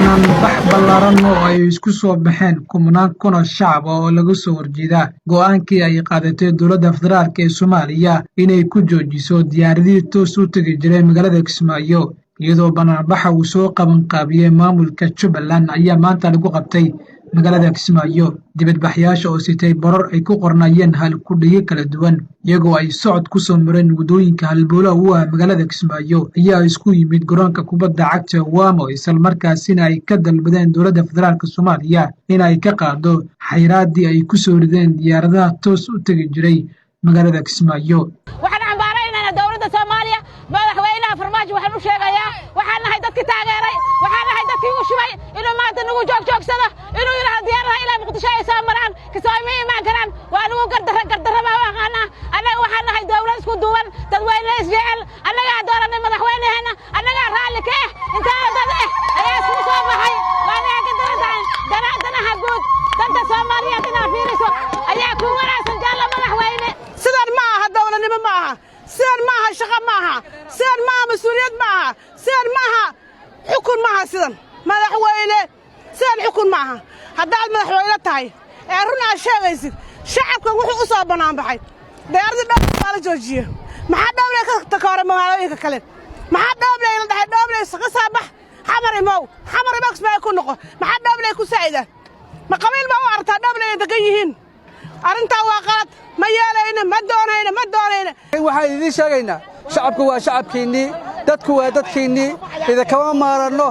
Banaanbax ballaaran oo ay isku soo baxeen kumanaan kun oo shacab ah oo laga soo horjeeda go'aankii ay qaadatay dowladda federaalka ee Soomaaliya inay ku joojiso diyaaradihii toos u tegi jiray magaalada Kismaayo, iyadoo banaanbaxa uu soo qabanqaabiyey maamulka Jubbaland, ayaa maanta lagu qabtay magaalada Kismaayo. Dibadbaxyaasha oo sitay borar ay ku qornayeen halkudhigyo kala duwan, iyagoo ay socod ku soo mareen waddooyinka halbowlaha u ah magaalada Kismaayo, ayaa isku yimid garoonka kubadda cagta Wamo, islamarkaasina ay ka dalbadeen dowladda federaalka Soomaaliya in ay ka qaado xayiraadii ay ku soo rideen diyaaradaha toos u tegi jiray magaalada Kismaayo. Waxaan cambaaraynaynaa dowladda Soomaaliya, madaxweynaha Farmaajo. Waxaan u sheegayaa, waxaan nahay dadkii taageeray, waxaan nahay dadkii u shubay inuu maanta nagu joogjoogsado, inuu yidhaahdo diyaaradaha ilaa Muqdisho ay soo maraan, Kismaayo ma imaan karaan. Waa nagu gardarra. Gardarra baa u aqaanaa. Annaga waxaan nahay dowlad isku duuban, dadweyne isjecel. Annagaa dooranay madaxweyneheenna, annagaa raalli ka ah. Intaana dad eh ayaa isku soo baxay. Waa naga gardaran tahay. Danaha guud, danta Soomaaliyeed inaad fiiriso ayaa ku wanaagsan, jaalla madaxweyne. Sidan ma aha dowladnimo, ma aha sidan, ma aha shaqo, ma aha sidan, ma aha mas-uuliyad, ma aha sidan, ma aha xukun, ma aha sidan, madaxweyne. Sidan xukun ma aha. Haddaad madaxweyne tahay ee run aad sheegaysid, shacabkan wuxuu u soo bannaanbaxay diyaaradii Dhowley waa la joojiye. Maxaa Dhowley ka takooray magaalooyinka kale? Maxaa Dhowley la dhahay, "Dhowley ka soo bax, Xamar imow, Xamar imow, Kismaayo ku noqo"? Maxaa Dhowley ku saa'ida? Ma qabiil baa u aragtaa Dhowley ay degan yihiin? Arrintaa waa qalad. Ma yeelayno, ma doonayno, ma doonayno. Waxaan idiin sheegaynaa, shacabku waa shacabkiinnii, dadku waa dadkiinnii. Idinkama maaranno.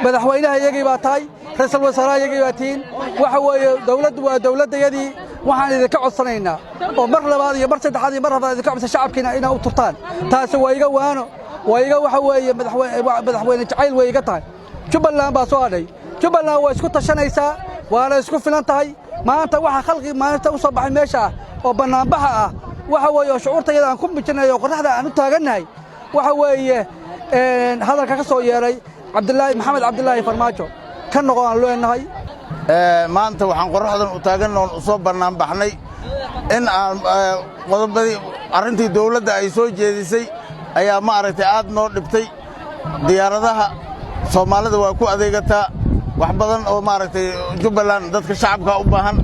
Madaxweynaha iyagii baa tahay, ra'iisul wasaaraha iyagii baa tihiin. Waxa weeye, dawladdu waa dawladdayadii. Waxaan idinka codsanaynaa oo mar labaad iyo mar saddexaad iyo mar labaad idinka codsan shacabkiina inaa u turtaan. Taasi waa iga waano, waa iga waxa weeye madaxweyne jacayl way iga tahay. Jubbaland baa soo hadhay. Jubbaland waa isku tashanaysaa, waana isku filan tahay. Maanta waxa khalqi maalinta u soo baxay meesha ah oo bannaanbaxa ah, waxa weeye oo shucuurtayada aan ku mijinayo oo qorraxda aan u taagannahay, waxa weeye hadalka ka soo yeedhay Cabdilaahi, Maxamed Cabdilaahi Farmaajo. Ka noqo aan leenahay. Maanta waxaan qorraxdan u taaganna oon u soo bannaanbaxnay in aan qodobadii arrintii dawladda ay soo jeedisay ayaa, ma aragtay, aad noo dhibtay. Diyaaradaha Soomaalida waa ku adeegataa wax badan oo, maaragtay, Jubbaland dadka shacabka u baahan.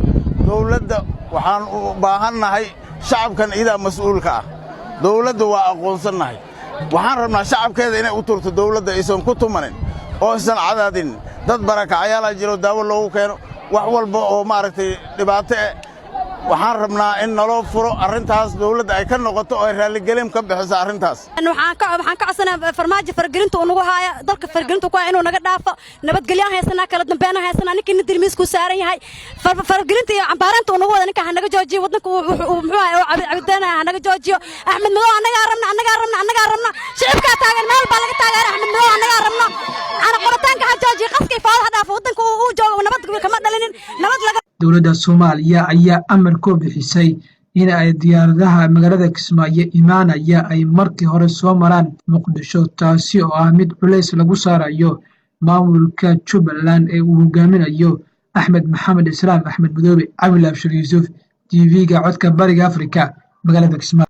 Dawladda waxaan u baahannahay shacabkan iyadaa mas'uulka ah. Dawladda waa aqoonsannahay. Waxaan rabnaa shacabkeeda inay u turto dawladda, aysan ku tumanin oo aysan cadaadinin. Dad barakacayaalaa jiro, daawo loogu keeno wax walba oo, maaragtay, dhibaato eh. Waxaan rabnaa in naloo furo arrintaas, dawladda ay ka noqoto oo ay raalligelin ka bixiso arrintaas. Waxaan ka codsanaa Farmaajo faragelinta uu nagu haaya dalka, faragelinta ku haya inuu naga dhaafo. Nabadgelyaan haysanaa, kala dambeynaan haysanaa. Ninkii nin dilmiiskuu saaran yahay, faragelinta iyo cambaareynta uu nagu wada ninka ha naga joojiyo. Waddanka muxuu ahay oo cabidaanaya ha naga joojiyo. Axmed Madow annagaa rabna, annagaa rabna, annagaa rabna. Shicibkaa taagan, meel baa laga taageera. Axmed Madow annagaa rabna. Qabitaanka ha joojiyo, qaskay fooda ha dhaafo. Waddanka uu joogo nabad kama dhalinin, nabad laga Dowladda Soomaaliya ayaa amar ku bixisay in ay diyaaradaha magaalada Kismaayo imaanaya ay markii hore soo maraan Muqdisho, taasi oo ah mid culays lagu saarayo maamulka Jubbaland ee uu hogaaminayo Axmed Maxamed Islaam, Axmed Madoobe. Cawil Abshir Yuusuf, TV-ga Codka Bariga Afrika, magaalada Kismaayo.